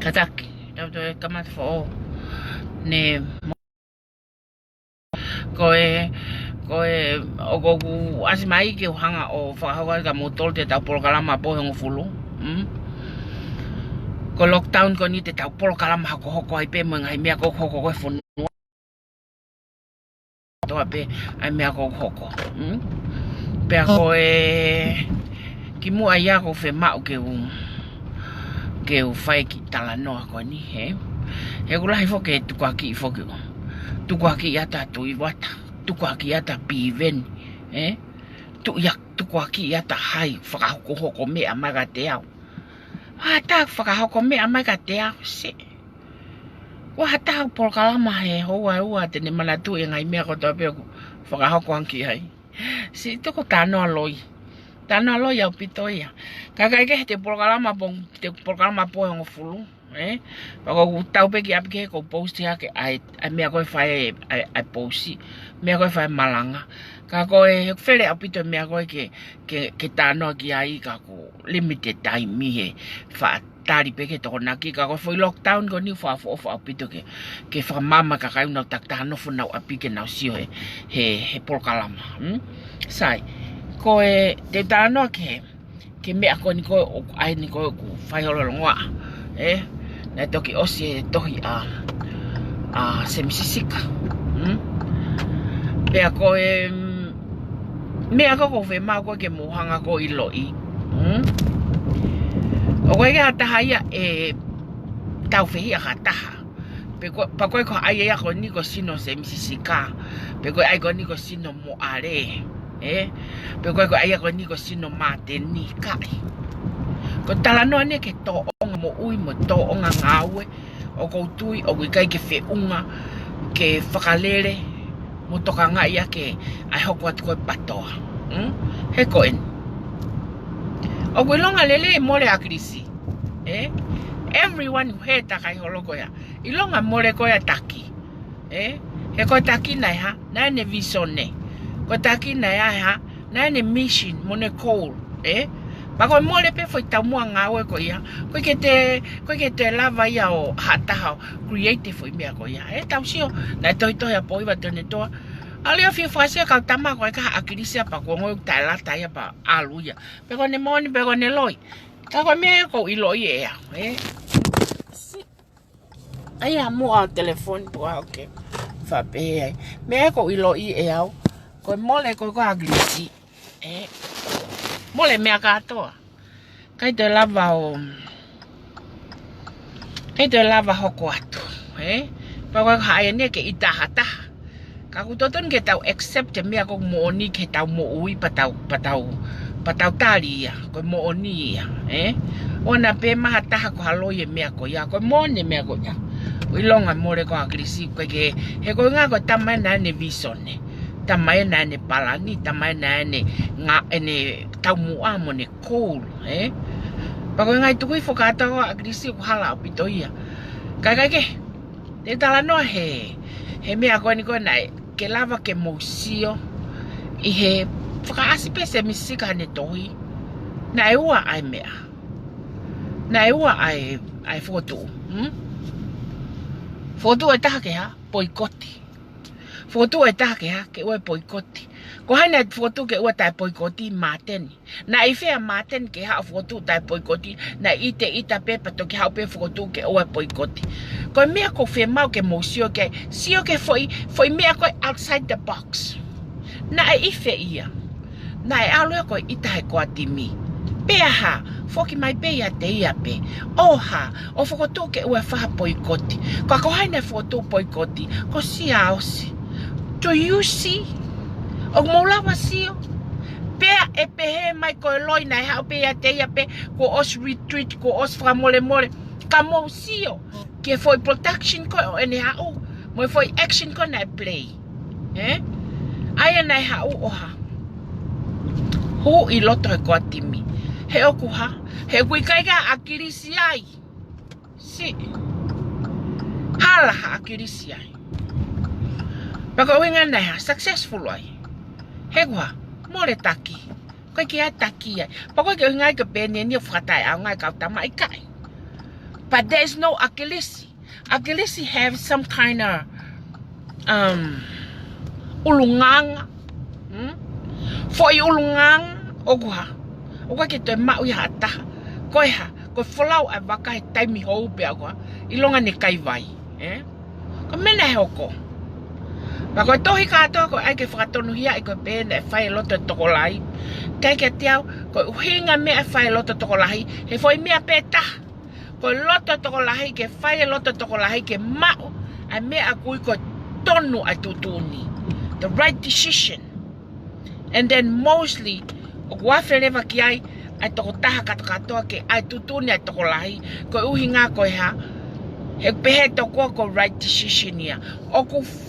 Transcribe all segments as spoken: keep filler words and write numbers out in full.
Kātaki, tau toe kamata foʻou. Ne, ko e, ko e, ʻoku ou ʻasi mai ke u hanga ʻo fakahoko ai kia moutolu ʻetau polokalama pō hongofulu. Mm? Ko e lockdown ko eni te tau polokalama hokohoko ai pē mo e ngaahi meʻa ʻoku hoko ko e fonua. Toa pē ʻa e meʻa ʻoku hoko. Mm? Pea ko e kimuʻa ia ʻoku ou fiemaʻu ke u, ke u fai ki talanoa ko eni, he? He ʻoku lahi foki e tukuakiʻi foki. Tukuakiʻi ʻa Tuʻivata, tukuakiʻi ʻa Piveni, he? Tuʻia, tukuakiʻi ʻa hai, fakahokohoko meʻa mai kiate au. ʻA, tau fakahoko meʻa mai kiate au, se. Ua ha tau polokalama he houa ʻe ua te ne manatuʻi e ngaahi meʻa kotoa pē ʻoku fakahoko ange ki ai. Siʻi tuku talanoa loi. Talanoa loi ʻaupito ia. Ka ʻikai ke he te polokalama pō, te polokalama pō hongofulu, eh? Pea ʻoku ou tau pē ki ʻapi ke ʻoku ou post hake ʻa e, ʻa e meʻa ko ē fai ʻa e, ʻa e, ʻa e post. Meʻa ko ē fai malanga. Ka ko e fele ʻaupito meʻa ko ē ke, ke, ke talanoa ki ai ka ko e limited time he faʻa tali pē ke tokonaki, ka ko e foʻi lockdown ko eni ʻoku fakaʻofoʻofa ʻaupito ke, ke fakamaama e kakai ʻoku nau takitaha nofo ʻenau ʻapi ke nau sio he, he, he polokalama. Hmm? Sai, ko e te u talanoa ki he, ki he meʻa ko eni ko ē ʻoku ʻai eni ko ē ʻoku fai holo longoaʻa. Eh? Naʻe toki ʻosi e tohi ʻa, ʻa Semi Sisika. Hmm? Pea ko e, mm, meʻa ko ē ʻoku ou fiemaʻu ko ē ke mou hanga ko ē ʻo ʻiloʻi. Hmm? ʻOku ʻikai ke ha taha ia ʻe taufehiʻa ha taha. Pe ko, pea ko e ko e ʻai ia ko eni ko e sino Semi Sisika. Pe ko e ʻai ko eni ko e sino Moʻale. Eh? Pe ko e ko e ʻai ia ko eni ko e sino Māteni, ʻikai. Ko e talanoa eni ki he tōʻonga moʻui mo e tōʻonga ngāue. ʻOku ou tui ʻoku ʻikai ke feʻunga ke fakalele mo tokangaʻi ʻaki ʻa e hoko atu ko ē PTOA. Hmm? He ko eni. ʻOku ʻilonga lelei e mole ʻa ʻAkilisi. Eh? Everyone who heard takai holo ko ia. ʻIlonga mole ko ia taki. Eh? He ko e taki naʻe hā, naʻe ʻene visone. Ko e taki naʻe hā, naʻe ʻene mission, mo ʻene goal. Eh? Pea ko e mole pē foʻi taumuʻa ngāue ko ia. ʻOku ʻikai ke te, ʻoku ʻikai ke te lava ia ʻo ha taha ʻo create e foʻi meʻa ko ia. Eh, tau sio, naʻe tohitohi ʻa Poiva Tonetoa. ʻAlu ia ʻo fie fakasia kau tama ko e ka ʻAkilisi ia pea kuo ngoi taʻelata ia pea ʻalu ia. Pe ko ʻene moʻoni, pe ko ʻene loi. Ka ko e meʻa ʻoku ou ʻiloʻi ʻe au, eh? ʻAi ʻa muʻa ʻo telefoni pua, okay. Faʻa pehē ai. Meʻa ʻoku ou ʻiloʻi ʻe au. Ko e mole ko ē ko ē ʻa ʻAkilisi. Eh? Mole meʻa kātoa. ʻIkai toe lava ʻo, ʻikai toe lava hoko atu. Eh? Pea ko e hā eni ke ʻita ha taha. Ka ʻoku totonu ke tau accept e meʻa ʻoku moʻoni ki heʻetau moʻui pea tau, pea tau, pea tau tali ia, ko e moʻoni ia, eh? ʻOua naʻa pehē mai ha taha ko ha loi e meʻa ko ia, ko e moʻoni e meʻa ko ia. ʻIlonga mole ko ʻAkilisi, ʻoku ʻikai ke, he ko e ʻuhinga ko e tama ena ʻene visone. Tama ena ʻene palani, tama ena ʻene ngā, ʻene taumuʻa mo ʻene goal, eh? Pea ko e ngaahi tukui fakaʻatā ko ʻAkilisi ʻoku hala ʻaupito ia. Ka ʻikai ke, te u talanoa he, he meʻa ko eni ko ē naʻe ke lava ke mou sio ʻi he fakaʻasi pē Semi Sisika ʻene tohi. Naʻe ua ʻa e meʻa. Naʻe ua ʻa e, ʻa e fokotuʻu. Hmm? Fokotuʻu ʻe taha ke hā, poikoti. Fokotuʻu ʻe taha ke hā, ke ua e poikoti. Ko hai naʻe fokotuʻu ke ua taʻe poikoti? Māteni. Naʻe ʻi fē ʻa Māteni ke haʻu ʻo fokotuʻu taʻe poikoti, naʻe ʻite ʻita pē pea toki haʻu pē fokotuʻu ke ua e poikoti. Ko e meʻa ʻoku ou fiemaʻu ke mou sio ki ai, sio ki he foʻi, foʻi meʻa ko ē outside the box. Naʻe ʻi fē ia? Naʻe ʻalu ia ko e ʻita he koa timi. Pea hā, foki mai pē ʻiate ia pē. ʻO hā, ʻo fokotuʻu ke ua e faha poikoti. Ka ko hai naʻe fokotuʻu poikoti? Ko Siaosi. Do you see? ʻOku mou lava sio? Pea ʻe pehē mai ko e loi naʻe haʻu pē ʻiate ia pē, kuo ʻosi retreat, kuo ʻosi fakamolemole. Ka mou sio ki he foʻi production ko ē ʻo ʻene haʻu, mo e foʻi action ko ē naʻe play. Eh? ʻA ia naʻe haʻu ʻo hā? Hū ʻi loto he koa timi. He ʻoku hā? He ʻoku ʻikai ke ʻa ʻAkilisi ai. Siʻi. Hala ha ʻAkilisi ai. Pea ko e ʻuhinga naʻe hā? Successful ai. He ʻoku hā? Mole taki. ʻOku ʻikai ke ʻi ai taki ai. Pea ʻoku ʻikai ke ʻuhinga ia ke pehē ni ʻoku fakataʻeʻaonga e kau tama, ʻikai. But there is no ʻAkilisi. ʻAkilisi have some kind of, um, ʻulungaanga. Hmm? Foʻi ʻulungaanga ʻoku hā. ʻOku ʻikai ke toe maʻu ia ʻe ha taha. Ko e hā, ko e folau ʻa e vaka he taimi hou pē ʻa koā. ʻIlonga ne kai vai. Eh? Ko e meʻa naʻe hoko. Pea ko e tohi kātoa ko ē ʻai ke fakatonuhiaʻi ko e pehē naʻe fai ʻe loto tokolahi. Kae kiate au, ko e ʻuhinga meʻa ʻe fai ʻe loto tokolahi, he foʻi meʻa pē taha. Ko e loto tokolahi, ke fai ʻe loto tokolahi, ke maʻu ʻa e meʻa ʻoku ui ko e tonu ʻa e tuʻutuʻuni. The right decision. And then mostly, ʻoku afe leva ki ai ʻa e tokotaha kātoa kātoa ke ʻai tuʻutuʻuni ʻa e tokolahi, ko e ʻuhinga ko e hā, he pehē tokua ko e right decision ia. ʻOku f-,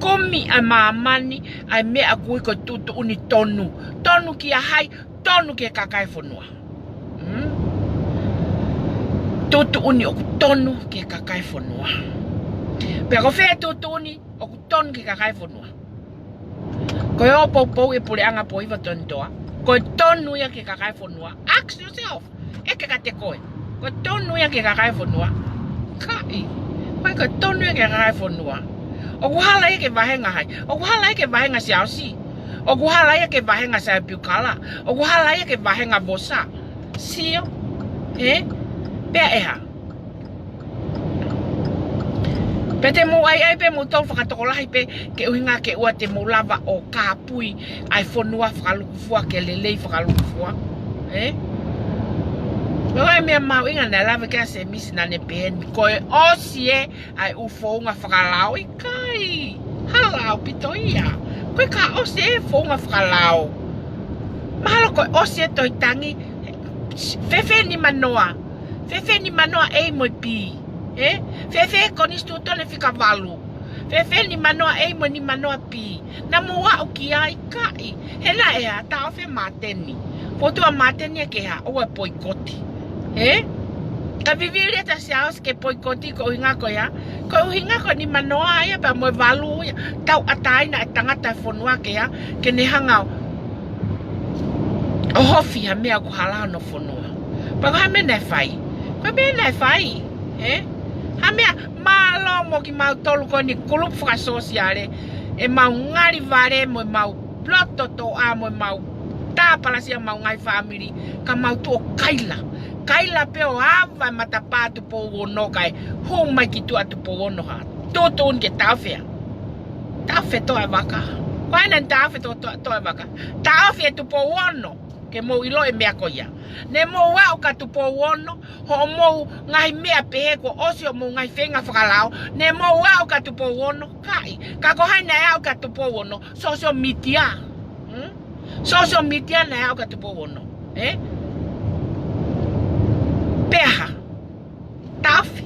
kumi ʻa māmani ʻa e meʻa ʻoku ui ko e tuʻutuʻuni tonu. Tonu kia hai, tonu ki he kakai e fonua. Hmm? Tuʻutuʻuni ʻoku tonu ki he kakai e fonua. Pea ko fē tuʻutuʻuni ʻoku tonu ki he kakai e fonua? Ko e ō poupou e puleʻanga Pōhiva Tongitoa. Ko e tonu ia ki he kakai e fonua. Ask yourself. ʻEke kiate koe. Ko e tonu ia ki he kakai e fonua? Kaʻi. Ko e, ko e tonu ia ki he kakai e fonua? ʻOku hala ia ki he vāhenga hai? ʻOku hala ia ki he vāhenga Siaosi? ʻOku hala ia ki he vāhenga Saipiukala? ʻOku hala ia ki he vāhenga Vosa? Sio. Ē? Pea ʻe hā? Pea te mou ʻai, ʻai pē mou tau fakatokolahi pē, ke ʻuhinga ke ʻoua te mou lava ʻo kāpui ʻa e fonua fakalūkufua, ke lelei fakalūkufua. Ē? Ko e meʻa mahuʻinga naʻe lave ki ai ʻa Semisi naʻa ne pehē ni, ko e ʻosi ē ʻa e ʻū founga fakalao, ʻikai. Hala ʻaupito ia. Ko e ka ʻosi e founga fakalao. Mahalo ko e ʻosi e Tohi Tangi, fēfē nimanoa? Fēfē nimanoa A mo e B? Ē? Fēfē Konisitūtone fika valu? Fēfē nimanoa A mo e nimanoa B? Naʻa mou aʻu ki ai? ʻIkai. He naʻe ʻa e taʻofi ʻe Māteni. Potua Māteni ia ke hā, ʻoua ʻe poikoti. Ē? Ka vivili ʻe Siaosi ke poikoti ko e ʻuhinga ko ia. Ko e ʻuhinga ko e nimanoa ia pea mo e valu ia. Tauʻatāina e tangata e fonua ke hā, ke ne hanga ʻo ʻohofi ha meʻa ʻoku hala hono fonua. Pea ko e hā e meʻa naʻe fai? Ko e meʻa naʻe fai, ē? Ha meʻa, mālō mo kimautolu ko eni kulupu fakasōsiale, ʻemau ngali vale mo ʻemau loto toʻa mo ʻemau tāpalasia ʻemau ngaahi fāmili, ka mau tuʻu ʻo kaila. Kaila pē ʻo ava e matapā Tupou Ono kae hū mai ki tuʻa Tupou Ono ha tuʻutuʻuni ke taʻofi ʻa. Taʻofi e toʻa e vaka. Ko hai naʻa ne taʻofi e to-, to-, toʻa e vaka? Taʻofi ʻe Tupou Ono. Ke mou ʻilo e meʻa ko ia. Ne mou aʻu kia Tupou Ono, hoʻomou ngaahi meʻa pehē kuo ʻosi hoʻomou ngaahi feinga fakalao. Ne mou aʻu kia Tupou Ono, kaʻi. Ka ko hai naʻe aʻu kia Tupou Ono? Social media. Hmm? Social media naʻe aʻu kia Tupou Ono. Ē? Pea hā? Taʻofi.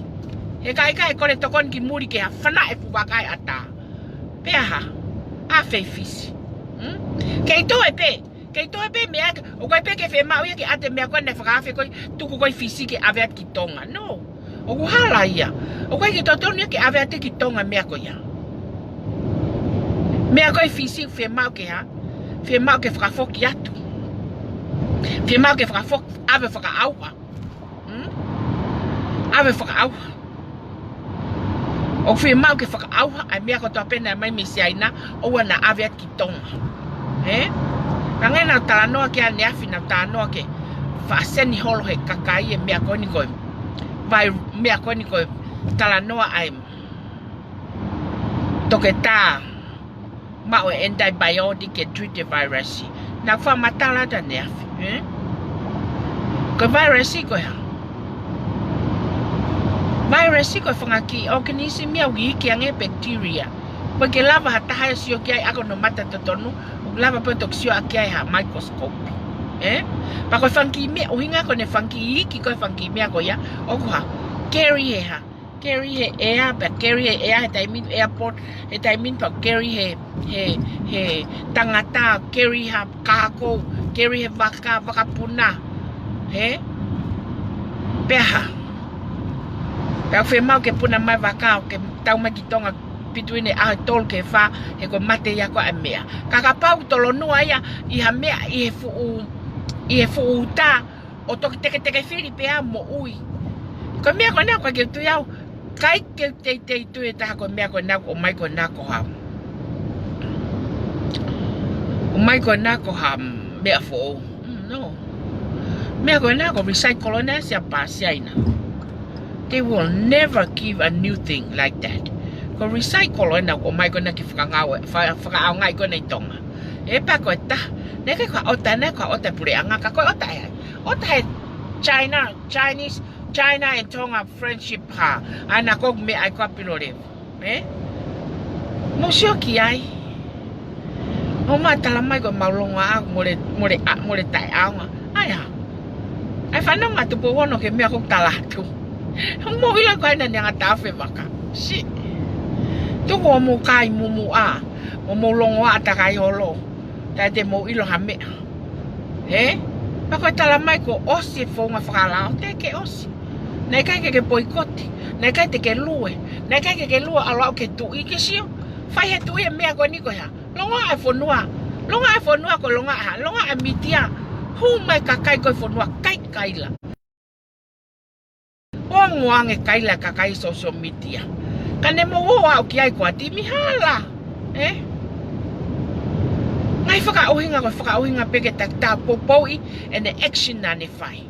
He ʻikai ke kole tokoni ki muli ke hā, fanaʻi e fuʻu vaka ʻe ʻatā. Pea hā? ʻAve ʻi Fisi. Hmm? Kei toe pē. Kei toe pē meʻa, ʻoku ʻikai pē ke fiemaʻu ia ke ʻave e meʻa ko ē naʻe fakaafe ko ē, tuku ko ē ʻi Fisi ke ʻave atu ki Tonga. No. ʻOku hala ia. ʻOku ʻikai ke totonu ia ke ʻave atu ki Tonga e meʻa ko ia. Meʻa ko ē ʻi Fisi fiemaʻu ke hā? Fiemaʻu ke fakafoki atu. Fiemaʻu ke fakafoki, ʻave fakaʻauha. Hmm? ʻAve fakaʻauha. ʻOku fiemaʻu ke fakaʻauha ʻa e meʻa kotoa pē naʻe ʻomai mei Siaina, ʻoua naʻa ʻave atu ki Tonga. Ē? Ka ngali naʻa ku talanoa ki ai ʻaneafi, naʻa ku talanoa ki he faʻa send holo ʻe he kakai e meʻa ko eni ko e vai-, meʻa ko eni ko e talanoa ʻa e toketā maʻu e antibiotic ke treat e virus. Naʻa ku fakamatala atu ʻaneafi, ē? Ko e virus ko e hā? Virus ko e fanga kiʻi organism ia ʻoku iiki ange bacteria. ʻOku ʻikai ke lava ha taha ʻo sio ki ai ʻaki hono mata totonu, ʻoku lava pē ʻo toki sio ʻaki ai ha microscope. Ē? Pea ko e fanga kiʻi meʻa, ʻuhinga ko ʻene fanga kiʻi iiki ko e fanga kiʻi meʻa ko ia, ʻoku hā? Carry he hā? Carry he ʻea, pea carry he ʻea, he taimi ni airport, he taimi ni pea carry he, he, he tangata, carry ha kākou, carry he vaka, vakapuna. Ē? Pea hā? Pea fiemaʻu ke puna mai vaka, ʻo ke tau mai ki Tonga between e ʻaho ʻe tolu ki he fā, he ko e mate ia ko ē ʻa e meʻa. Ka kapau ʻoku tolonua ia ʻi ha meʻa, ʻi he fuʻu, ʻi he fuʻu uta, ʻo toki teketeke fili pea moʻui. Ko e meʻa ko ena ʻoku ʻikai ke u tui au. ʻIkai ke u teitei tui ʻe taha ko e meʻa ko ena ʻoku ʻomai ko ena ko ha, ʻomai ko ena ko ha meʻa foʻou. Mm, no. Meʻa ko ena ko e recycle ena ʻa Siapasi ʻa ena. They will never give a new thing like that. Ko e recycle ena ʻoku ʻomai ko ena ke fakangāue, fa-, fakaʻaongaʻi ko ena ʻi Tonga. ʻE pea ko e taha, naʻe ʻikai ko ha ʻota, naʻe ʻikai ko ha ʻota puleʻanga, ka ko e ʻota ʻe ai. ʻOta ʻe China, Chinese, China and Tonga friendship ha. ʻA ena ko e meʻa ʻa e ko a pilo levu. Ē? Mou sio ki ai. ʻOku mau talamai ko ʻemau longoaʻa, mole, mole, ʻa, mole taʻeʻaonga. ʻAi ha. ʻAi fanongo atu pē ʻoku ou ʻono ki he meʻa ʻoku ou tala atu. Mou ʻilo ko ena ni anga tafe vaka. Si. Tuku hoʻomou kai mumuʻa. Mo mou longoaʻa takai holo. Taʻe te mou ʻilo ha meʻa. Ē? Pea ko e talamai kuo ʻosi e founga fakalao, teʻeki ke ʻosi. Naʻe ʻikai ke ke poikoti. Naʻe ʻikai te ke lue. Naʻe ʻikai ke ke lue ʻalu ʻo aʻu ki he tuʻi ke sio. Fai he tuʻi e meʻa ko eni ko e hā. Longoaʻa e fonua. Longoaʻa e fonua ko e longoaʻa e hā. Longoaʻa e mītia. Hū mai kakai ko e fonua kaikaila. Ongo ange kaila kakai social media. Ka ne mou ō ʻo aʻu ki ai ko e timi hala. Ē? Ngaahi fakaʻuhinga ko e fakaʻuhinga pē ke taki taha poupouʻi ʻene action naʻa ne fai.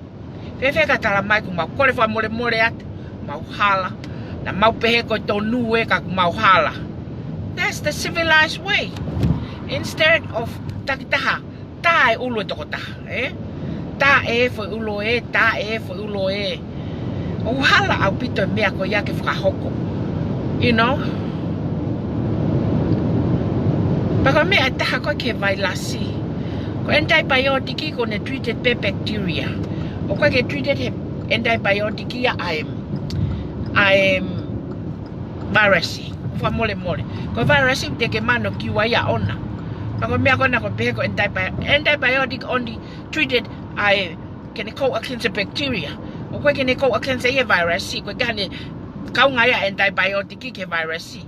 Fēfē ka talamai kuo mau kole fakamolemole atu, mau hala. Naʻa mau pehē ko e tonu ē ka kuo mau hala. That's the civilized way. Instead of taki taha, tā e ʻulu e tokotaha, ē? Tā e foʻi ʻulu ē, tā e foʻi ʻulu ē. ʻOku hala ʻaupito e meʻa ko ia ke fakahoko. You know? Pea ko e meʻa ʻe taha ko ē ki he vailasi. Ko e antibiotic ko ʻene treated pē bacteria. ʻOku ʻikai ke treated he antibiotic ia ʻa e, ʻa e virus. Fakamolemole. Ko e virus te ke mano ki ua ia ʻona. Pea ko e meʻa ko ena ko e pehē ko e antibi-, antibiotic only treated ʻa e ke ne kau against the bacteria. ʻOku ʻikai ke ne kau against ia virus, ko e ʻikai ke ne kaunga ia antibiotic ki he virus.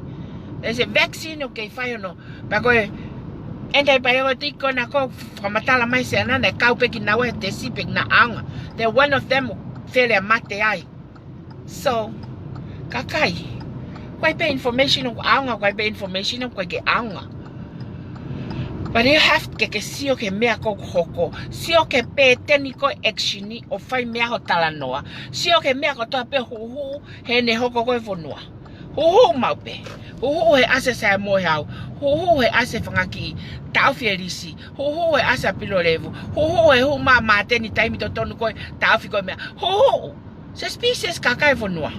There's a vaccine ʻoku kei fai hono. Pea ko e antibiotic ko ena ʻoku fakamatala mai Siana naʻe kau pē kinaua he tesi pea naʻe ʻaonga. They're one of them ʻoku fele ʻa mate ai. So, kakai. Ko e pē information ʻoku ʻaonga, ko e pē information ʻoku ʻikai ke ʻaonga. But you have ke ke sio ki he meʻa ʻoku hoko. Sio ki he pēteni ko e action ʻo fai meʻa hoʻo talanoa. Sio ki he meʻa kotoa pē huhu heʻene hoko ko e fonua. Huhu maʻu pē. Huhu he ʻasi Samoa he ʻau. Huhu he ʻasi fanga kiʻi taʻofi e lisi. Huhu he ʻasi ʻa Pilolevu. Huhu he hū mai ʻa Māteni taimi totonu ko e taʻofi ko e meʻa. Huhu. Suspicious kakai e fonua.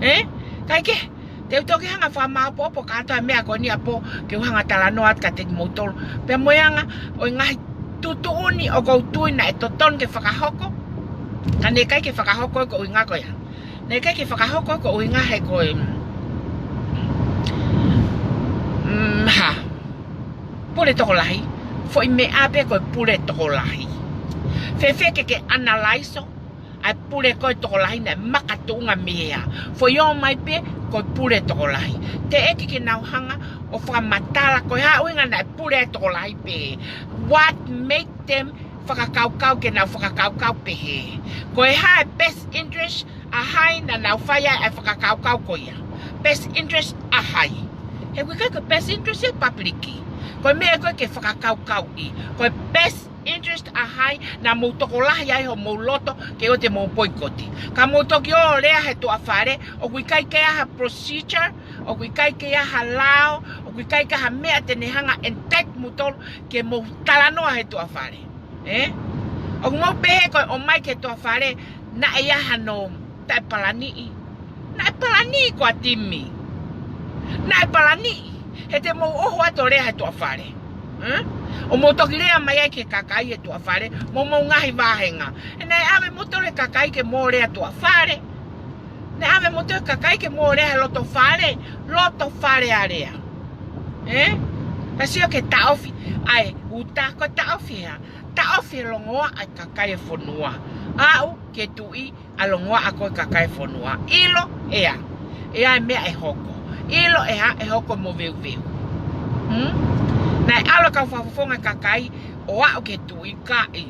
Ē? Kae kehe, te u toki hanga fakamāʻopoʻopo kātoa e meʻa ko eni ʻapō ke u hanga talanoa atu kiate kimoutolu. Pea mo e anga ʻo e ngaahi tuʻutuʻuni ʻoku ou tui naʻe totonu ke fakahoko. Ka naʻe ʻikai ke fakahoko ko e ʻuhinga ko ia. Naʻe ʻikai ke fakahoko ko e ʻuhinga he ko e, mm, hā. Pule tokolahi. Foʻi meʻa pē ko e pule tokolahi. Fēfē ke ke analyze ʻa e pule ko e tokolahi naʻe makatuʻunga mei hea. Foʻi ō mai pē ko e pule tokolahi. Teʻeki ke nau hanga ʻo fakamatala ko e hā ʻuhinga naʻe pule e tokolahi pē. What make them fakakaukau ke nau fakakaukau pehē. Ko e hā e best interest ʻa hai naʻa nau fai ai e fakakaukau ko ia. Best interest ʻa hai. He ʻoku ʻikai ko e best interest ʻa e public. Ko e meʻa ko ē ke fakakaukauʻi. Ko e best interest ʻa hai naʻa mou tokolahi ai hoʻomou loto ke ʻoua te mou poikoti. Ka mou toki ō ʻo lea he tuʻa fale, ʻoku ʻikai ke ʻi ai ha procedure, ʻoku ʻikai ke ʻi ai ha lao, ʻoku ʻikai ke ʻi ai ha meʻa te ne hanga ʻo entitle moutolu ke mou talanoa he tuʻa fale. Ē? ʻOku mou pehē ko e ō mai ki he tuʻa fale, naʻe ʻi ai hano taʻepalaniʻi. Naʻe palaniʻi ko e timi. Naʻe palaniʻi. He te mou ʻoho atu ʻo lea he tuʻa fale. Ē? ʻO mou toki lea mai ai ki he kakai he tuʻa fale, mo hoʻomou ngaahi vāhenga. He naʻe ʻave moutolu ʻe he kakai ke mou lea tuʻa fale. Naʻe ʻave moutolu ʻe he kakai ke mou lea he loto fale, loto fale ʻa lea. Ē? Pea sio ki he taʻofi, ʻa e uta ko e taʻofi ē. Taʻofi e longoaʻa ʻa e kakai e fonua. Aʻu ki he tuʻi ʻa e longoaʻa ko e kakai e fonua. ʻIlo ʻe ʻai. ʻE ʻai e meʻa ʻe hoko. ʻIlo ʻe ʻai ʻe hoko moveuveu. Hmm? Naʻe ʻalu e kau fakafofonga kakai ʻo aʻu ki he tuʻi kaʻi.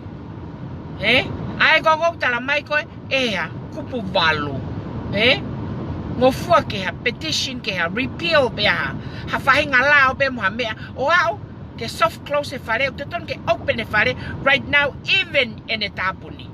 Ē? ʻA ē ko ē ʻoku talamai ko ē, ʻe ʻai. kupu valu, ē? Ngofua ke ha petition, ke ha repeal pē ha, ha faʻahinga lao pē mo ha meʻa, ʻo aʻu ke soft close e fale, ʻoku totonu ke open e fale right now, even ʻene tāpuni.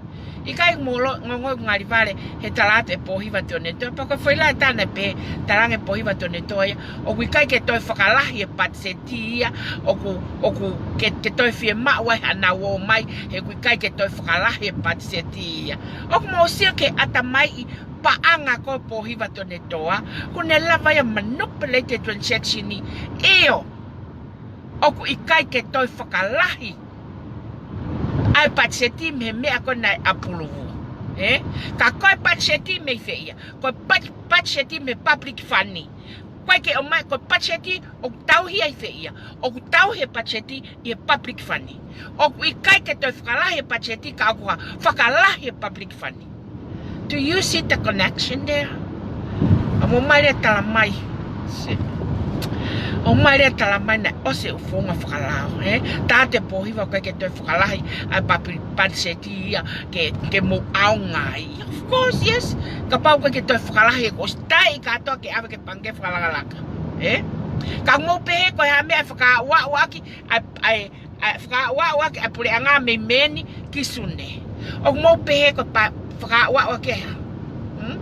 ʻIkai mo lo-, ngongo ngali vale he tala atu e pōhiva Tonetoa, pea ko e foʻi lea ʻe taha naʻe pehē, talaange pōhiva Tonetoa ia, ʻoku ʻikai ke toe fakalahi e patiseti ia, ʻoku, ʻoku ke, ke toe fiemaʻu ai haʻanau ō mai, he ʻoku ʻikai ke toe fakalahi e patiseti ia. ʻOku mou sio ki he ʻatamai paʻanga ko ē pōhiva Tonetoa, ʻoku ne lava ia manipulate e transaction ni, ʻio, ʻoku ʻikai ke toe fakalahi ʻa e patiseti mei he meʻa ko ē naʻe apuluvu. Ē? Ka ko e patiseti mei fē ia? Ko e pat-, patiseti mei he public fund. ʻIkai ke ʻomai, ko e patiseti ʻoku tauhi ai fē ia? ʻOku tauhi e patiseti ʻi he public fund. ʻOku ʻikai ke toe fakalahi e patiseti ka ʻoku hā, fakalahi e public fund. Do you see the connection there? ʻOmai leva e tala mai. Shit. ʻOmai leva e tala mai naʻe ʻosi e founga fakalao, ē? Tala atu e pōhiva ʻoku ʻikai ke toe fakalahi ʻa e papi-, patiseti ia ke, ke mou ʻaonga ai. Of course, yes. Kapau ʻoku ʻikai ke toe fakalahi ʻoku ʻosi taaʻi kātoa ke ʻave ki he pangikē fakalakalaka. Ē? Ka mou pehē ko e hā e meʻa ʻe fakaʻauʻauʻaki ʻa e, ʻa e, ʻa e fakaʻauʻauʻaki ʻa e puleʻanga mei Mē ni ki Sune. ʻOku mou pehē ko e pa-, fakaʻauʻauʻaki e hā? Hmm?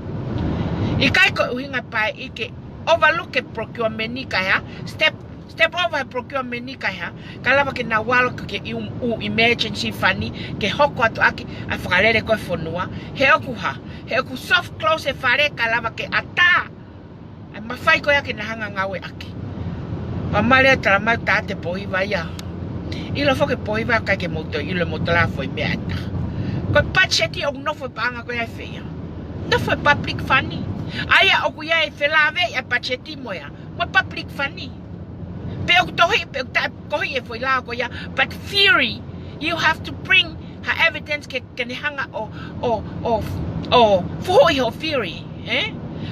ʻIkai ko e ʻuhinga pē ia ke overlook e procurement ni kae hā? Step, step over e procurement ni kae hā? Kae lava ke nau ʻalu ki he ʻū, ʻū emergency fund ke hoko atu ʻaki ʻa e fakalele ko ē e fonua. He ʻoku hā? He ʻoku soft close e fale kae lava ke ʻatā ʻa e mafai ko ia ke na hanga ngāueʻaki. Pea ʻomai leva e tala mai, tala atu e pōhiva ia. ʻIlo foki e pōhiva ʻikai ke mou toe ʻilo e mou tala foʻi meʻa ʻe taha. Ko e patiseti ʻoku nofo e paʻanga ko ia ʻi fē ia? Nofo he public fund. ʻA ia ʻoku ʻi ai e felāveʻi ʻa e patiseti mo e hā? Mo e public fund. Pe ʻoku tohi, pe ʻoku taʻekohi e foʻi lao ko ia, but theory, you have to bring ha evidence ke, ke ne hanga ʻo, ʻo, ʻo, ʻo fuhuʻi ho theory, ē?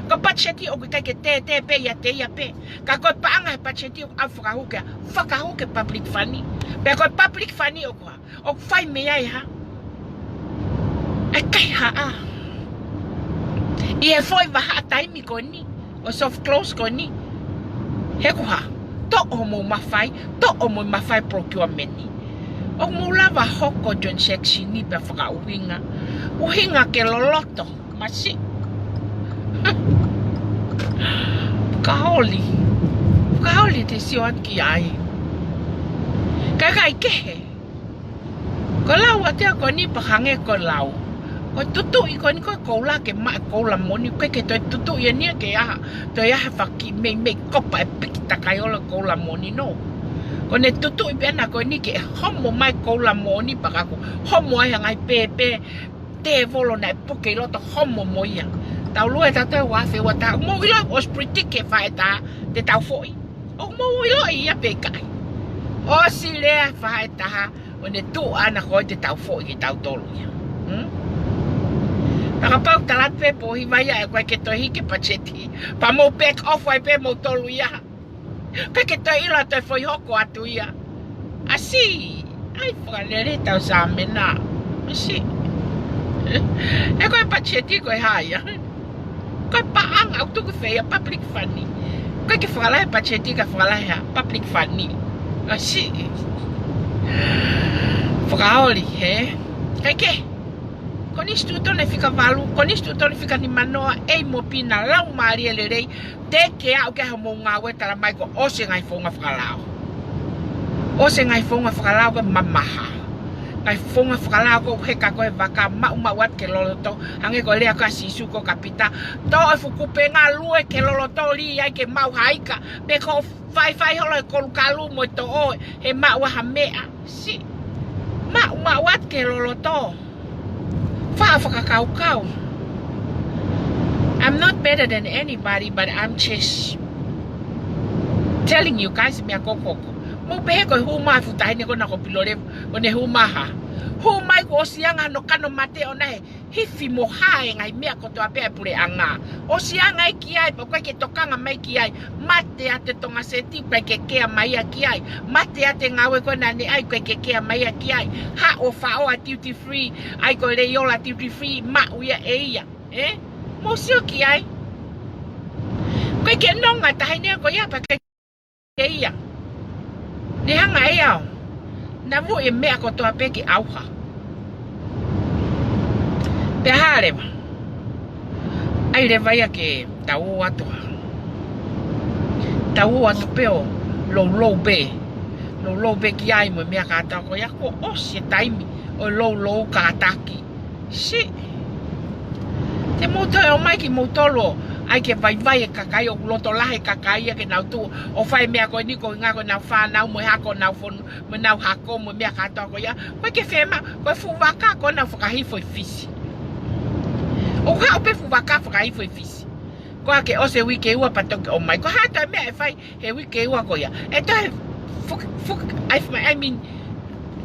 Ko e patiseti ʻoku ʻikai ke tētē pē ʻiate ia pē. Ka ko e paʻanga he patiseti ʻoku ʻalu fakahū ki he, fakahū ki he public fund. Pea ko e public fund ʻoku hā? ʻOku fai mei ai e hā? ʻE kaihaʻa. ʻI he foʻi vahaʻa taimi ko eni, ʻo e soft close ko eni. He ʻoku hā? Toʻo homou mafai, toʻo homou mafai procurement ni. ʻOku mou lava hoko transaction ni pea fakaʻuhinga. ʻUhinga ke loloto, masiʻi. Fakaoli. Fakaoli te sio atu ki ai. Kae ʻikai kehe. Ko e lau ʻa e tea ko eni pea hangē ko e lau. Ko e tutuʻi ko eni ko e koula ke maʻu e koula moʻoni, ʻoku ʻikai ke toe tutuʻi eni ia ke ʻai ha, toe ʻai ha faki meimei kopa ʻe piki takai holo e koula moʻoni, no. ʻOku ne tutuʻi pē ʻana ko eni ke homo mai e koula moʻoni pea ka kuo homo ai e ngaahi pēpē tēvolo naʻe puke ʻi loto, homo mo ia. Tau lue tautolu ua afe ua taha, mou ʻilo ʻosi predict ʻe he faʻahitaha te tau foʻi. ʻOku mou ʻiloʻi ia pe ʻikai? ʻOsi lea e faʻahitaha ʻo ne tuʻu ʻana ko ē te tau foʻi kitautolu ia. Hmm? Pea kapau tala atu pē pōhiva ia ʻe ʻikai ke toe hiki e patiseti, pea mou back off ai pē moutolu ia. ʻIkai ke toe ʻilo ʻe toe foʻi hoko atu ia. ʻAsi, ʻai fakalele tau sāmena. ʻAsi. ʻE ko e patiseti ko e hā ia? Ko e paʻanga ʻoku tuku fē ia? Public fund. ʻIkai ke fakalahi e patiseti kae fakalahi e hā? Public fund. ʻAsi. Fakaoli, hē? Kae kehe. Konisitūtone fika valu, Konisitūtone fika nimanoa, ʻEi mo Pina, laumālie lelei, teʻeki ke aʻu ki ai hoʻomou ngāue, tala mai kuo ʻosi e ngaahi founga fakalao. ʻOsi e ngaahi founga fakalao ko e mamaha. Ngaahi founga fakalao ko e heka ko ē e vaka, maʻumaʻu atu ki he loloto, hangē ko e lea ko ē ʻa Sīsū kia Pita. Toʻo e fuʻu kupenga, lue ki he loloto, lī ai ke maʻu ha ika. Pe ko e faifai holo e kolukalu mo e toʻo he maʻu ha meʻa. Siʻi. Maʻumaʻu atu ki he loloto. Faʻa fakakaukau. I'm not better than anybody, but I'm just telling you guys, meʻa ko ē ʻoku hoko. Mou pehē ko e hū mai e fuʻu taʻahine ko ena ko Pilolevu, ʻo ne hū mai hā? Hū mai kuo ʻosi anga hono kano mate ʻona he hifi mo hā e ngaahi meʻa kotoa pē ʻa e puleʻanga. ʻOsi anga ia ki ai, pea ʻoku ʻikai ke tokanga mai ki ai. Mate atu e Tonga Seti, ʻoku ʻikai ke kea mai ia ki ai. Mate atu e ngāue ko ē naʻa ne ʻai, ʻoku ʻikai ke kea mai ia ki ai. Haʻu ʻo faʻo ʻa e duty free, ʻai ko e leiola duty free, maʻu ia ʻe ia. Ē? Mou sio ki ai. Ko e ke nonga tahi ne ko ia pea ke ia. Ne hanga ʻe au. Na vuʻi e meʻa kotoa pē ke ʻauha. Pea hā leva. ʻAi leva ia ke tau ō atu ha. Tau ō atu pē ʻo loulou pē. Loulou pē ki ai mo e meʻa kātoa ko ia kuo ʻosi e taimi ʻo loulou kātaki. Siʻi. Te mou toe ō mai kimoutolu ʻo ʻai ke vaivai e kakai ʻoku loto lahi e kakai ia ke nau tuʻu ʻo fai e meʻa ko eni ko e ʻuhinga ko ʻenau fānau mo e hako ʻenau fonu mo ʻenau hako mo e meʻa kātoa ko ia. Ko e ke fema, ko e fuʻu vaka ko ʻenau fakahifo ʻi Fisi. ʻOku haʻu pē fuʻu vaka fakahifo ʻi Fisi. Ko ā ke ʻosi e uike ua pea toki ō mai. Ko e hā toe meʻa ʻe fai he uike ua ko ia. ʻE toe fuke, fuke, I, I mean,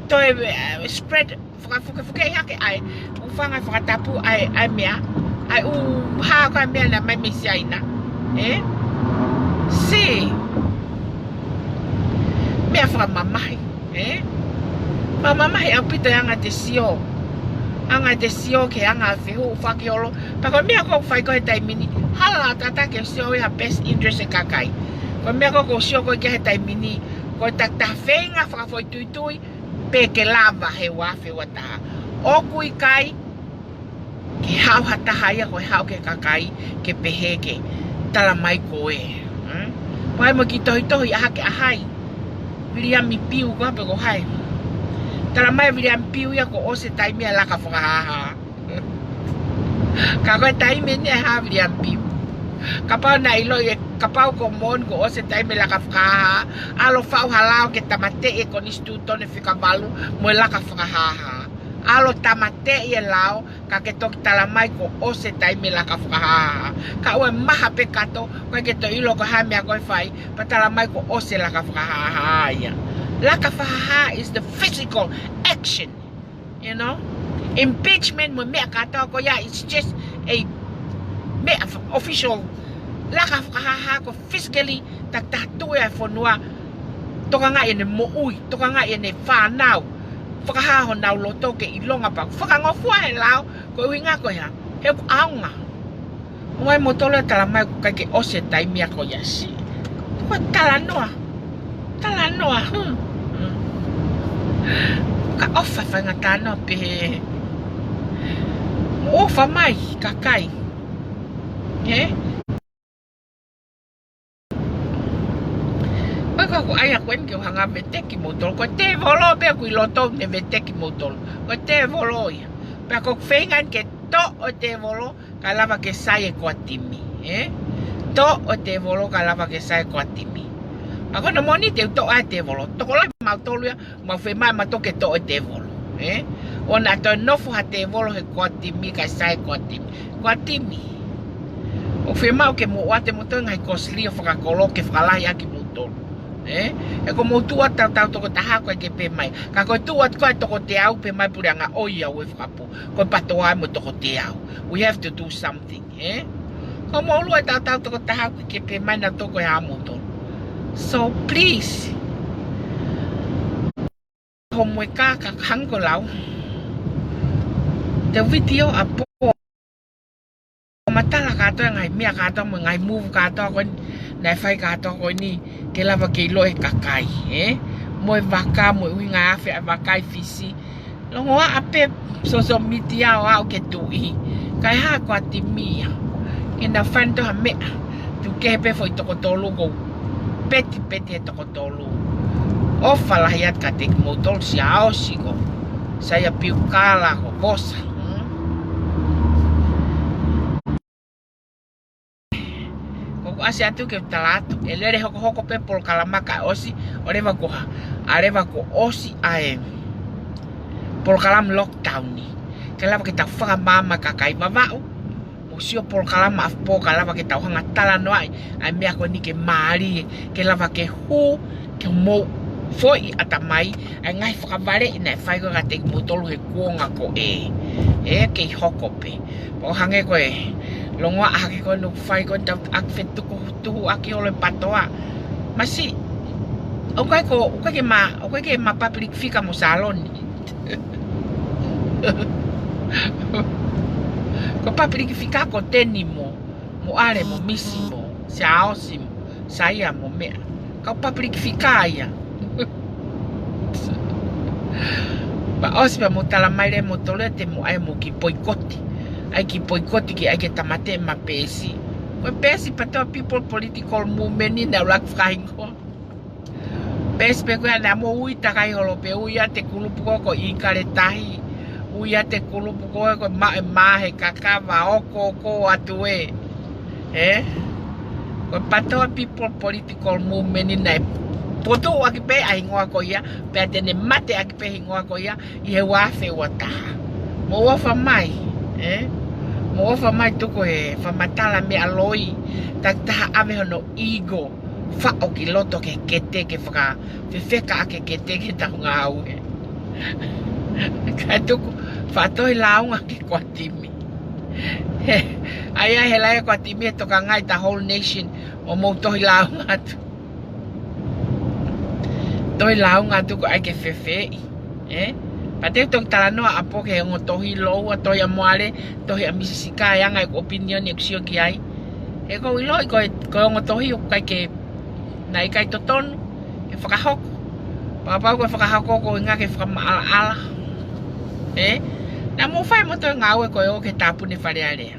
toe, eh, spread, fakafukefukeʻi hake ʻa e, ʻū fanga fakatapu ʻa e, ʻa e meʻa, ʻa e ʻū hā ko ā e meʻa naʻe ʻomai mei Siaina. Ē? Siʻi. Meʻa fakamamahi. Ē? Fakamamahi ʻaupito e anga te sio. Anga te sio ki he anga fehuʻi fakaholo. Pea ko e meʻa ʻoku fai ko ē he taimi ni. Hala tataki e sio ia best interest e kakai. Ko e meʻa ʻoku sio ko ē ki ai he taimi ni. Ko e takitaha feinga fakafoʻituitui. Pē ke lava he ua afe ua taha. ʻOku ʻikai ke haʻu ha taha ia ko e haʻu ki he kakai ke pehē ke tala mai ko ē. Hmm? Pea ʻai mo e kiʻi tohitohi ʻa hai ke ʻa hai. Viliami Piu ko ā pe ko hai. Tala mai Viliami Piu ia kuo ʻosi e taimi ʻa e laka fakahāhā. Ka ko e taimi eni ʻa Viliami Piu. Kapau naʻe ʻiloʻi ē, kapau ko Mon kuo ʻosi e taimi laka fakahāhā. ʻAlu ʻo faʻu ha lao ke tāmateʻi e konisitūtone fika valu mo e laka fakahāhā. ʻAlu ʻo tāmateʻi e lao, ka ke toki tala mai kuo ʻosi e taimi laka fakahāhā. Ka ʻoua ʻe maha pē kato, ko ē ke toe ʻilo ko e hā e meʻa ko ē ʻe fai, pea tala mai kuo ʻosi e laka fakahāhā ia. Laka fakahāhā is the physical action, you know? Impeachment mo e meʻa kātoa ko ia, it's just a meʻa f-, official. Laka fakahāhā ko e physically takitaha tuʻu e fonua, tokangaʻi ʻene moʻui, tokangaʻi ʻene fānau, fakahā honau loto ke ʻilonga pea fakangofua he lao, ko e ʻuhinga ko e hā, he ʻoku ʻaonga. ʻOku ʻai mo tolo tala mai ʻoku ʻikai ke ʻosi e taimi ia ko ia siʻi. Ko e talanoa, talanoa, hmm, hmm. Ka ʻofa fainga talanoa pehē. ʻOfa mai, kakai. Ē? Pea ko ʻeku ʻai ʻa ko eni ke u hanga veteki moutolu. Ko e tēvolo pē ʻoku ʻi loto ne veteki moutolu. Ko e tēvolo ia. Pea ko ʻeku feinga ke toʻo e tēvolo, kae lava ke sai e Koatimi. Ē? Toʻo e tēvolo, kae lava ke sai e Koatimi. Pea ko hono moʻoni te u toʻo ʻa e tēvolo. Tokolahi mautolu ia, mau fiemaʻu mautolu ke toʻo e tēvolo. Ē? ʻOua naʻa toe nofo ha tēvolo he Koatimi, kae sai e Koatimi. Koatimi. ʻOku fiemaʻu ke mou ʻoatu moutolu e ngaahi kosili ʻo fakakolo ke fakalahi ʻaki moutolu. Ē? He ko mou tuʻu atu tautau toko taha ko ē ke pehē mai. Ka ko e tuʻu atu ko ē toko teau pehē mai puleʻanga ʻoiauē fakapō. Ko e patoa mo e toko teau. We have to do something, ē? Ko mou lue tautau toko taha ko ē ke pehē mai nautolu ko e hā moutolu. So please. Homo e kā ka hangko lau. Te vitiō ʻa pō. Matala kātoa e ngaahi meʻa kātoa mo e ngaahi move kātoa ko eni. Naʻe fai kātoa ko eni. Ke lava ke ʻilo ʻe he kakai, ē? Mo e vaka, mo e ʻuhinga ʻa e afe ʻa e vaka ʻi Fisi. Longoaʻa pē social media ʻo aʻu ke tuʻi. Kae hā Koatimi ia. Ke na fai ʻe nautolu ha meʻa. Tuku kehe pē foʻi toko tolu ko. Petipeti he toko tolu. ʻOfa lahi atu kiate kimoutolu Siaosi ko. Saia Piukala ko Vosa. Hmm? Ko ʻeku ʻasi atu ke u tala atu. ʻE lele hokohoko pē polokalama kae ʻosi. ʻO leva ko ha. ʻA leva kuo ʻosi ʻa e polokalama lockdown ni. Ke lava ke tau fakamaama kakai Vavaʻu. Mo sio polokalama ʻa pō ka lava ke tau hanga talanoaʻi ʻa e meʻa ko eni ke mālie, ke lava ke hū, ke mou foʻi ʻatamai ʻa e ngaahi fakavaleʻi naʻe fai ko ē kiate kimoutolu he kuonga ko ē. Ē, kei hoko pē. Pea ʻo hangē ko e longoaʻa hake ko ē ʻoku fai ko ē tau ʻaki fetukutuku ʻaki holo e patoa. Masiʻi, ʻoku ʻikai ko, ʻoku ʻikai ke ma, ʻoku ʻikai ke ma public figure mo Saloni. Ko e public figure ko Teni mo, mo ʻAle mo Misi mo Siaosi mo Saia mo meʻa. Kau public figure ia. Pea ʻosi pea mou tala mai leva moutolu te mou ʻai mo ki poikoti. ʻAi ki poikoti ke ʻai ke tāmateʻi ʻema peesi. Ko e peesi PATOA People Political Movement ni naʻe ʻuluaki fakahingoa. Peesi pē ko ia naʻa mou ui takai holo pē, ui ʻa e kulupu ko ē ko ʻIkale Tahi. Ui ʻa e kulupu ko ē ko e Maʻe Mahe Kakava ʻOkoʻoko atu ē. Ē? Ko e PATOA People Political Movement ni naʻe potuʻaki pē ʻa e hingoa ko ia, pea te ne mateʻaki pē hingoa ko ia ʻi he ua afe ua taha. Mou ʻofa mai, ē? Mou ʻofa mai tuku e fakamatala meʻa loi, takitaha ʻave hono ego, faʻo ki loto ke kete ke fakafefeka ʻa e kete ke tau ngāue. Kae tuku, fakatohi lāunga ki Kuatimi. He, ʻai ʻa e hela ʻa Kuatimi he tokangaʻi ʻa e whole nation ʻo mou tohi lāunga atu. Tohi lāunga atu ko ʻai ke fefeʻi. Ē? Pea te u toki talanoa ʻapō ki he ongo tohi lōua, tohi ʻa Moale, tohi ʻa Misi Sika, ʻa e anga ʻeku opinion ʻeku sio ki ai. He ʻoku ou ʻiloʻi ko e, ko e ongo tohi ʻoku ʻikai ke, naʻe ʻikai totonu ke fakahoko. Pea kapau ko e fakahoko ko e ʻuhinga ke fakamaʻalaʻala. Ē? Naʻa mou fai moutolu e ngāue ko ē ʻo ke tāpuni Fale Alea.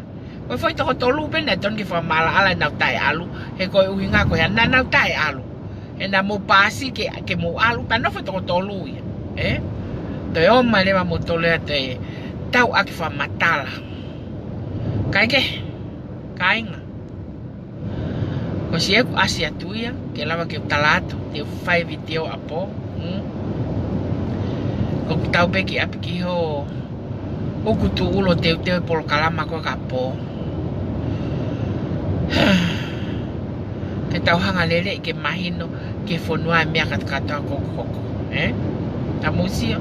Ko e foʻi toko tolu pē naʻe tonu ke fakamaʻalaʻala ʻenau taʻeʻalu, he ko e ʻuhinga ko e hā? Naʻa nau taʻeʻalu. He naʻa mou paasi ke, ke mou ʻalu, pea nofo e toko tolu ia. Ē? Toe ō mai leva moutolu ʻo toe tau ʻaki fakamatala. Kae kehe, kāinga. Ko siʻeku ʻasi atu ia, ke lava ke u tala atu, te u fai vitiō ʻapō. Hmm? Ko ʻeku tau pē ki ʻapi ki ho, ʻoku tuʻulo teuteu e polokalama ko ē ka pō. Ke tau hanga lele ke mahino ki he fonua e meʻa kātoa ko ē ʻoku hoko. Ē? Ka mou sio,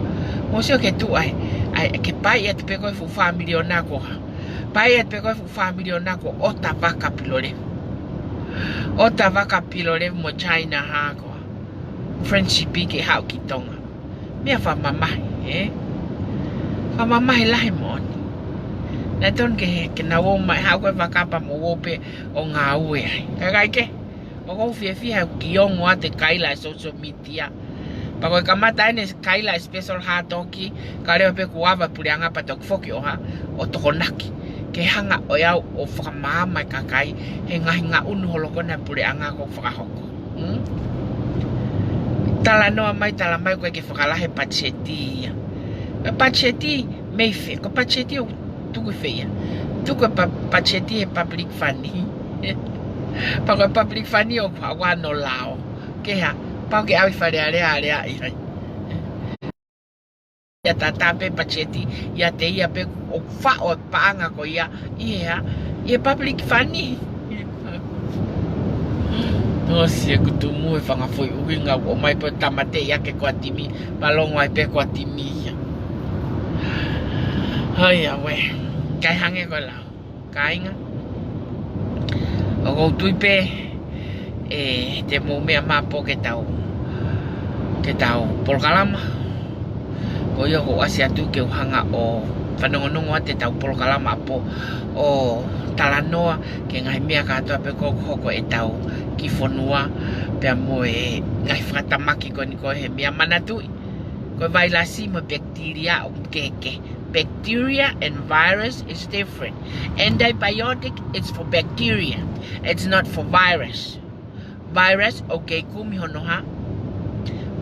mou sio ki he tuʻu ʻa e, ʻa e, ke paʻi atu pē ko e fuʻu fā miliona ko ē. Paʻi atu pē ko e fuʻu fā miliona ko ē ʻo ʻOtavaka Pilolevu. ʻOtavaka Pilolevu mo China hā ko ē. Friendship ke haʻu ki Tonga. Meʻa fakamamahi, ē? Fakamamahi lahi moʻoni. Naʻe tonu ke, ke nau ō mai haʻu ko e vaka pea mou ō pē ʻo ngāue ai. Kae kehe, ʻoku ou fiefia he ʻoku ongo atu e kaila e social media. Pea ko e kamata eni e kaila e special hā toki, ka leva pē kuo ava e puleʻanga pea toki foki ʻo hā, ʻo tokonaki. Ke hanga ʻo ʻai ʻo fakamaama e kakai he ngaahi ngaʻunu holo ko ena e puleʻanga ʻoku fakahoko. Hmm? Talanoa mai, tala mai ko e ke fakalahi e patiseti ia. E patiseti mei fē, ko e patiseti ʻoku tuku ʻi fē ia? Tuku e pa-, patiseti he public fund. Pea ko e public fund ʻoku haʻu ʻo nau lao. Ke hā, pau ke ʻave ki Fale Alea, aleaʻi ai. ʻIa tātā pē patiseti, ʻiate ia pē ʻoku faʻo e paʻanga ko ia, ʻi he hā, ʻi he public fund. ʻOsi ʻeku tumu he fanga foʻi ʻuhinga ʻoku ʻomai pē ʻo tāmateʻi ʻaki e Kuatimi, pea longo ai pē Kuatimi ia. Hai ʻaue, kae hangē ko e lau. Kāinga. ʻOku ou tui pē, ē, te mou meʻa mai ʻapō ki he tau, ki he tau polokalama. Ko ia ʻoku ou ʻasi atu ke u hanga ʻo fanongonongo atu e tau polokalama ʻapō ʻo talanoa ki he ngaahi meʻa kātoa pē ʻoku hoko ʻi he tau kiʻi fonua, pea mo e ngaahi fakatamaki ko eni ko ē he meʻa manatuʻi. Ko e vailasi mo e pekitilia ʻoku kehekehe. Bacteria and virus is different. Antibiotic is for bacteria. It's not for virus. Virus ʻoku kei kumi hono hā?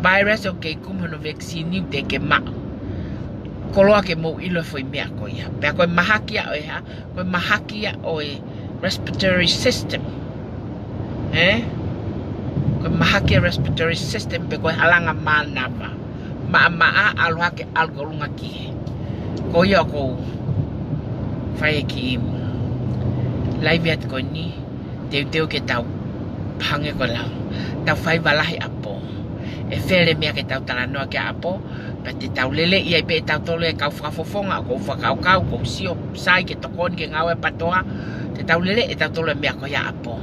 Virus ʻoku kei kumi hono vaccine ʻoku te ke maʻu. Koloa ke mou ʻilo e foʻi meʻa ko ia. Pea ko e mahaki ia ʻo e hā? Ko e mahaki ia ʻo e respiratory system. Ē? Ko e mahaki e respiratory system pe ko e halanga mānava. Maʻamaʻa, ʻalu hake, ʻalu ki ʻolunga ki hē. Ko ia ʻoku ou fai e kiʻi laivi atu ko eni, teuteu ke tau hangē ko e lau, tau faiva lahi ʻapō. ʻE fele meʻa ke tau talanoa ki ai ʻapō, pea te tau lele ia ʻi pē ʻe tautolu e kau fakafofonga, ʻoku ou fakakaukau, ʻoku ou sio sai ke tokoni ki he ngāue ʻa e PATOA, te tau lele ʻe tautolu e meʻa ko ia ʻapō.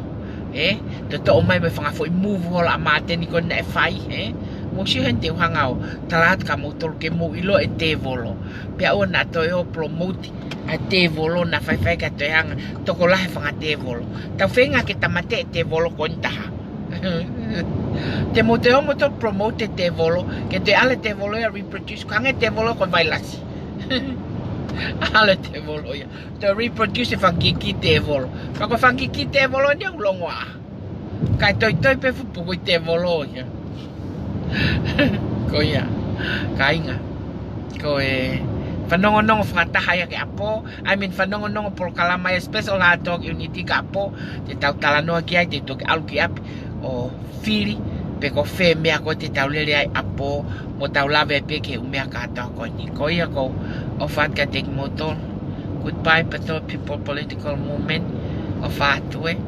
Ē, toʻo mai mo e fanga foʻi move holo ʻa Māteni ko ē naʻe fai, ē. Mou sio heni te u hanga ʻo tala atu kia moutolu ke mou ʻilo e tēvolo. Pea ʻoua naʻa toe ō ʻo promote ʻa e tēvolo, naʻa faifai ka toe hanga ʻo tokolahi e fanga tēvolo. Tau feinga ke tāmateʻi e tēvolo ko eni taha. Te mou toe ō moutolu ʻo promote e tēvolo, ke toe ʻalu e tēvolo ia ʻo reproduce, ko e hangē e tēvolo ko e vailasi. ʻAlu e tēvolo ia ʻo toe reproduce e fanga kiʻi tēvolo. Ka ko e fanga kiʻi tēvolo eni ʻoku longoaʻa. Kae toitoi pē fuʻu puku ʻi tēvolo ia. Ko ia, kāinga. Ko e fanongonongo fakataha ia ki ʻapi. I mean, fanongonongo polokalama ia special ha talk unity ki ʻapi. Te tau talanoa ki ai, te toki ʻalu ki ʻapi ʻo fili pe ko fē meʻa ko ē te tau lele ai ʻapi, mo tau lave pē ki he ʻū meʻa kātoa ko eni. Ko ia ʻoku ou ʻofa atu kiate kimoutolu. Goodbye, Pato People Political Movement. ʻOfa atu ē.